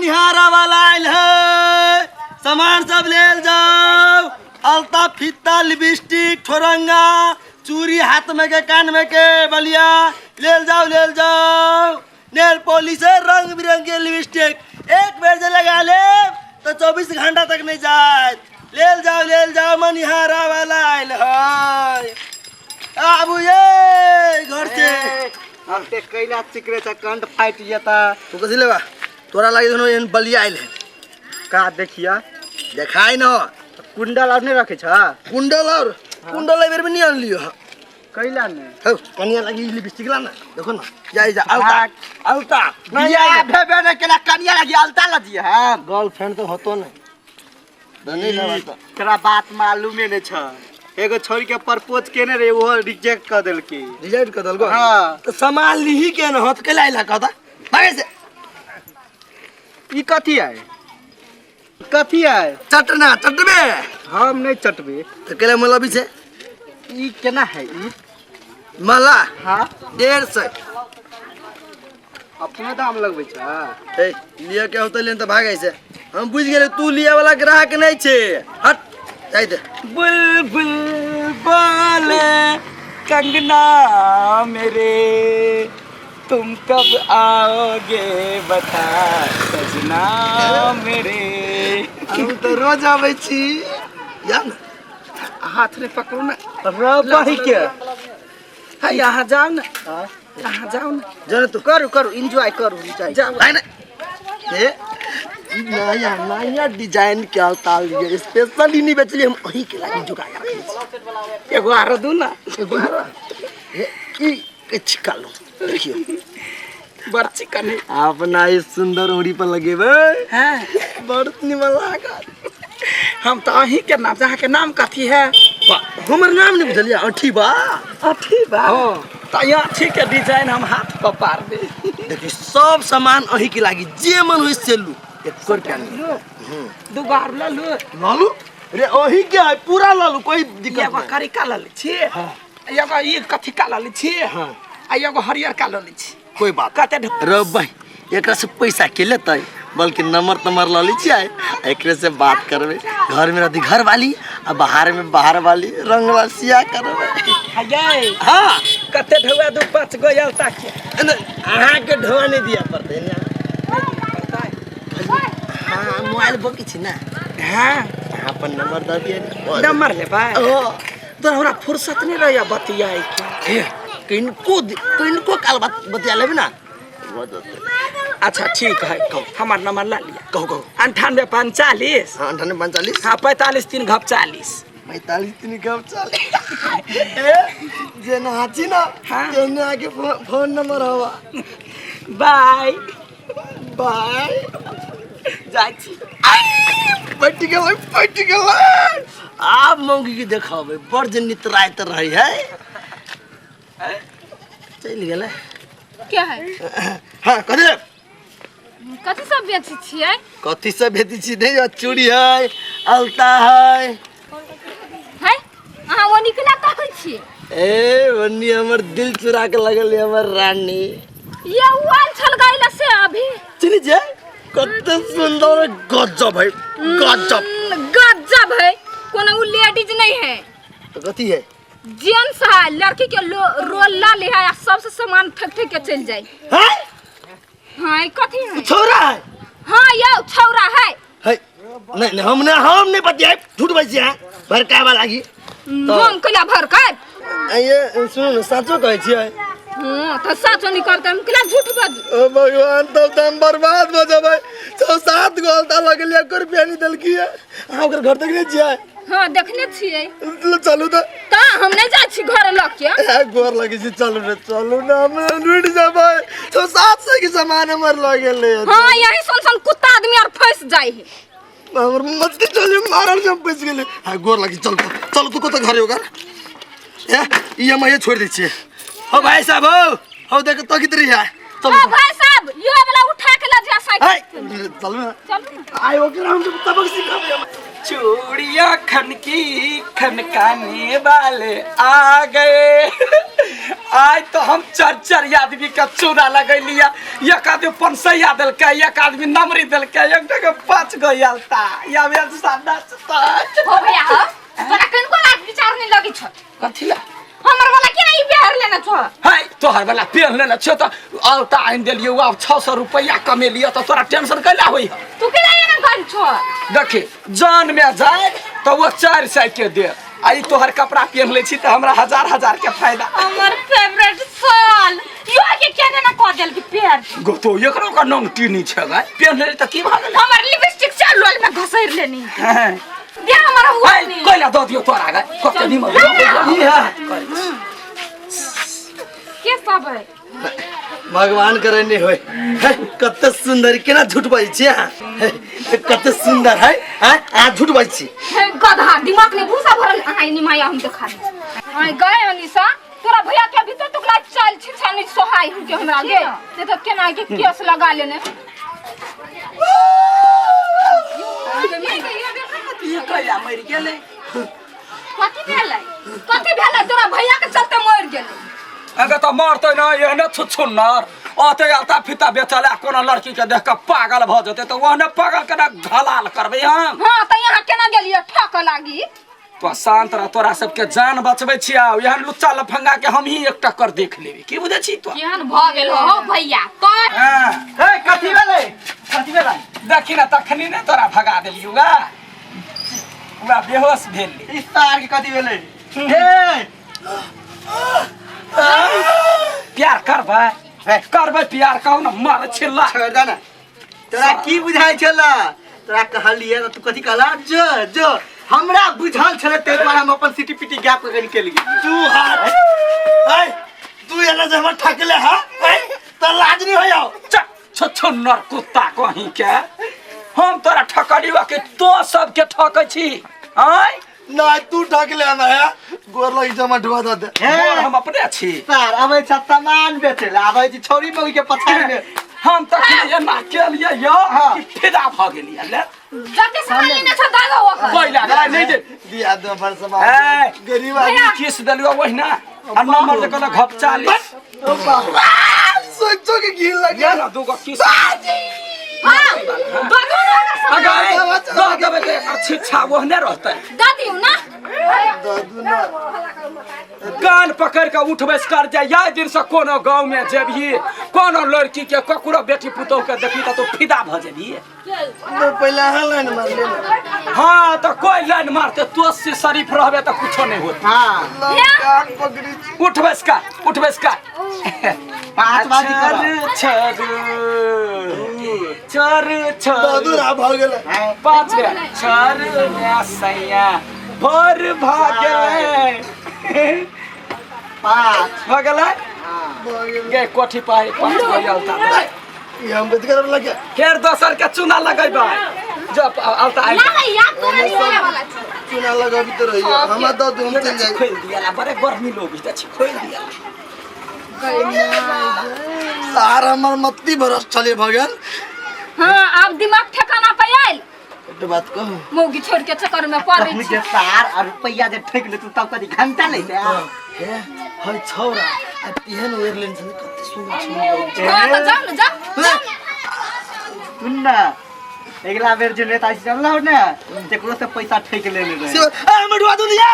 मनिहारा वाला आयल है, सामान सब लेल जाओ। अलता फीता लिपस्टिक ठोरंगा चूड़ी हाथ में के कान में के बलिया लेल जाओ लेल जाओ। नेल पॉलिश है रंग बिरंग के लिपस्टिक, एक बेर जे लगा ले तो 24 घंटा तक नहीं जाए। लेल जाओ लेल जाओ, मनिहारा वाला आयल है। आबू ये घर से। अब ते कैला चिकरे छ, कंठ फाटि जेता। तू कथी लेबा? तोरा लागी दुनू एहन बलिया आयल है। का देखिया? देखाय न। कुंडल और नहीं रखे छ? कुंडल और कुंडल एहि बेर में नहीं अनलियो हँ। कैला नहीं? हौ, कनिया लागी लिपस्टिक ला ना, देखो ना। जा जा अलता अलता नहीं। बियाह भेबे नहीं केला, कनिया लागी अलता ला दिए हम। गर्लफ्रेंड तो होतो नहीं तो नहीं लेबा तो। तोरा बात मालूमे नहीं छ, एगो छोरी के प्रपोज केने रहे, ओहो रिजेक्ट कर देलकी। रिजेक्ट कर देलको? हाँ। तो सामान लिही के न हो तो कैला आइला कहता भागे से। ई कथी है? कथी है? चटना चटबे। हम नहीं चटबे। तो कैला मतलब छै? ई केना है ई मला? हाँ। 150। अपना दाम लगबै छ। ए लिया के होतै लेन त भागै से। हम बुझि गेलै तू लिया वाला ग्राहक नहीं छे। हट जाय दे। बुलबुल बोले कंगना मेरे, तुम कब आओगे बता सजना मेरे। हम तो रोज आबै छी या न। हाथ ने पकड़ू ना। रबही के। है यहाँ जाओ ना, यहाँ जाओ ना। जरे तू करू करू एंजॉय करू एंजॉय। जाओ। नहीं नहीं, ए ई नया नया डिजाइन के ताल लिए स्पेशल ही नहीं बेचली हम, अही के लागी जुगा के रखले छी। एगो आरो दू ना। एगो आरो। ए ई के छिकालो देखियो। बड़ चिकन है। अपना इस सुंदर ओड़ी पर लगेबै। हाँ। बड़ निमन लागत। हम तो अहीं के नाम, अहाँ के नाम कथी है? बा, हमर नाम नहीं बुझलियै? अठी बा। अठी बा। हाँ। तो यहाँ ठीक है, डिजाइन हम हाथ पर पार दे। देखिए सब सामान अही के लागी, जे मन होई से लू, एको रुपया नहीं। दू गो आर लऽ लू। लऽ लू रे, अही के है पूरा लऽ लू, कोई दिक्कत एगो नहीं। करिका लऽ लै छी। हाँ। एगो ई कथिका लऽ लै छी। हाँ। आ एगो हरियरका लऽ लै छी। कोई बात। कते रे भाई एकरा से पैसा के लेतै, बल्कि नंबर तंबर लऽ लै छियै, एकरे से बात करबै। घर में रहती घर वाली आ बाहर में बाहर वाली, रंग रसिया करबै। गए। हाँ। कते ढौआ दू पाँच गो अलता के? अहाँके ढौआ नहीं दिया पड़तै ने। हाँ मोबाइल बकी छी ना। हाँ। अहाँ अपन नंबर दऽ दिअ ने। नंबर लेबै? ओ। तो हमरा फुर्सत नहीं रहैया बतियाए के। ए, किनको किनको काल बात बतिया लेबै ना। अच्छा ठीक है, कहू। हमार नंबर ला लिया। कहू कहू। 98 45। हाँ, 98 45। हाँ, 45 3 घप 40। 45 3 घप 40। ए जे नाची ना। हाँ। तेने आके फोन नंबर हवा। बाय बाय। जाइ छी। पटि गेलै पटि गेलै। आब मौगी के देखबै बड़ जे नितराइत रहै है। चलि गेलै। क्या है? हाँ कथी? कथी सब बेचै छियै? कथी सब बेचै छी? नहीं चूड़ी है, अलता है। है अहाँ ओ निकला कहै छी? ए ओनी हमर दिल चुरा के लगल है हमर रानी। ये उ आयल छल गइल से अभी। चिन्है छियै? कते सुंदर गजब है गजब। गजब है, कोनो उ लेडीज नहीं है। तो कथी है? जेंट्स है, लड़की के रोल ला ले है आ सबसे सामान ठक ठक के चल जाए। हैं? हाँ, ई कथी है? छौरा है। हाँ यौ छौरा है। है नहीं नहीं, हम नहीं, हम नहीं बतियाए, झूठ बज हैं भड़कावा लागी। हम कैला भड़काए? ये सुनू ने, साचो कहै छियै? हाँ तो साचो नहीं करते, हम कैला झूठ बज? ओ भगवान, तब तो हम बर्बाद हो जबै। 6-7 गो अलता लगल एको रुपया नहीं देलकी है। अहाँ ओकर घर देखने छियै? हाँ देखने छियै। चलू तो। ता हम नहीं जाइ छी घर लऽ के। ए, गोर लगे छी, चलू ने चलू ने, हम लूट जबै। 600-700 के सामान हमर लऽ गेलै। हाँ यही सन सन कुत्ता आदमी और फंस जाइ है। हमर मत चलू, मारल से हम फंस गेलै। हाँ गोर लगे, चल चल तू कतऽ घर ओकर? ए ई हम ये छोड़ दै छियै। हो भाई साहब हो, हो देख तो कितरी है। चलू। ओ भाई साहब यो वाला उठा के ल जा साइकिल। ए, चलू ना। चलू ना। आइ ओकरा हम सबक सिखाबै। चूड़िया खनकी खनकाने वाले आ गए। आज तो हम चार चार आदमी के चूना लगैलिया। एक आदमी 500 देलकै, एक आदमी नमरी देलकै, एक के 5 गो आलता या बेल सादा हो भैया हो तोरा कनको लाज विचार नहीं लगी छ। कथी ला हमर वाला के नहीं बिहार लेना छ। है तोहर वाला पेन लेने छौ त अलता आनि देलियौ, आब 600 रुपैआ कमेलियौ त तोरा टेंशन कैला होई है? तू के एना कर छ? देखी जान में जाए तो वो 400 के दे, आ ई तोहर कपड़ा पेन लै छी त हमरा हजार हजार के फायदा। हमर फेवरेट साल यो के केने ना क देल की पेर गो तो एकरो का नंग टीनी छै गे, पेन ले त की भऽ गेलै? हमर लिपस्टिक से लोल में घसैर लेनी हैं। दे हमर हुआ है, नहीं। कैला दऽ दियौ तोरा गे, कते निमन ई है के सब है? भगवान करे नहीं होय। है, कते सुंदर केना झूठ बाजै छी अहाँ? है, कते सुंदर है हैं, अहाँ झूठ बाजै छी। हे गधा दिमाग में भूसा भरल अहाँ इनी माया हम देखा दी। आय गए अनिसा तोरा भैया के अभी तो तुकला चल छी छानी सोहाई हूं के हमरा गे नहीं तो केना के केस लगा लेने। ई कैला मरि गेलै? कथी भेलै? कथी भेलै? तोरा भैया के चलते मरि गेलै। अगर तो मरते ना एहने छुछुन्नर ओते अलता फिता बेचल आ कोनो लड़की के देख के पागल भऽ जेतै तऽ ओहने पागल केना घलाल करबै हम? हाँ तऽ यहाँ केना गेलियै ठक लागी? तो शांत रह, तोरा सबके जान बचबै छियै। एहन लुच्चा लफंगा के हम ही एक टक्कर देख लेबै, की बुझै छी तो? केहन भऽ गेल हो भैया तोर? हाँ। हे कथी भेलै? कथी भेलै? देखी ना तखनी ने तोरा भगा देलियौ गा, पूरा बेहोश भेल। ई सार के कथी भेलै? हे प्यार करबै? करबै प्यार? कहू ना मर छिल्ला। छोड़ दे ना, तोरा की बुझाइ छला? तोरा कहलिए त तू कथी कहला? जो जो हमरा बुझल छले ते दुआरे हम अपन सिटी पिटी गैप के निकलि गेलियै। तू हाथ ऐ तू एना जे हमर ठकले हा ऐ त लाज नहीं होय आओ। छछुन्नर कुत्ता कहीं के हम तोरा ठकलियो के तो सबके ठकै छी? आय नहीं तू ठकले हमरा गोर लगी जमा ढुआ दे दे। गोर हम अपने छी। सर आबै छ सामान बेचै ला, आबै छी छौरी मौगी के पछाड़ में। हम तखनी एना केलियै यौ कि फिदा भऽ गेलियै। ले जते सामान लेने छ दादा ओकर कोइला गए नहीं दे दिया दे पर सामान। ए, गरीब आदमी भैया। किस देलियो वहिना आ नंबर जे कहलक घप 40 सोचो के घी लगे ये ना दूगो किस हाँ दऽ दू ना ओकर सामान। अगर दऽ देबै तऽ एकर शिक्षा ओहने रहतै। दऽ दियौ ना। दादू ना कान पकड़ के उठ बैस कर जाय या दिन से कोनो गाँव में जेबही कोनो लड़की के ककरो बेटी पुतोह के देखी तऽ तू फिदा भऽ जेबही। तो पहले अहाँ लाइन मार लेना। हाँ तो कोई लाइन मारते तो से शरीफ रहबे तो कुछो नहीं होत। हाँ कान पकड़ी छी। उठ बैस कर, उठ बैस कर। पाँच बाजी कर। चर चर चर दादू रा भऽ गेलै। 5 बेर चर सैया भोर भऽ गेलै। 5 भऽ गेलै भऽ गेलै। गे कोठी पाही 5 गो अलता। ई हम कथी करब लगे? फेर दोसर के चूना लगेबै जब अलता आबि ना भैया तोरा नहीं वाला छौ। चूना लगाबी तो रहियो हमरा दादू हम चल जाए। खोलि दिया बड़े गर्मी लोग अछि खोलि दिया। सार हमर मत्ती भरस छले भऽ गेल। हाँ अब दिमाग ठिकाना पे आयल। एक बात कहू मौगी छोड़ के चक्कर में पड़े कहूँ छी। जे सार और रुपैया जे ठकि लेतू तब कथी घंटा लैते? हे हय छौरा आ तेहन वेर लेने छलै कते सुंदर छलै। हाँ तो जाओ ना जाओ जाओ ना। सुन ना अगिला बेर जे नेता चललौ ने तेकरो से पैसा ठकि लेने रहे। से ए मडुआ दूध ये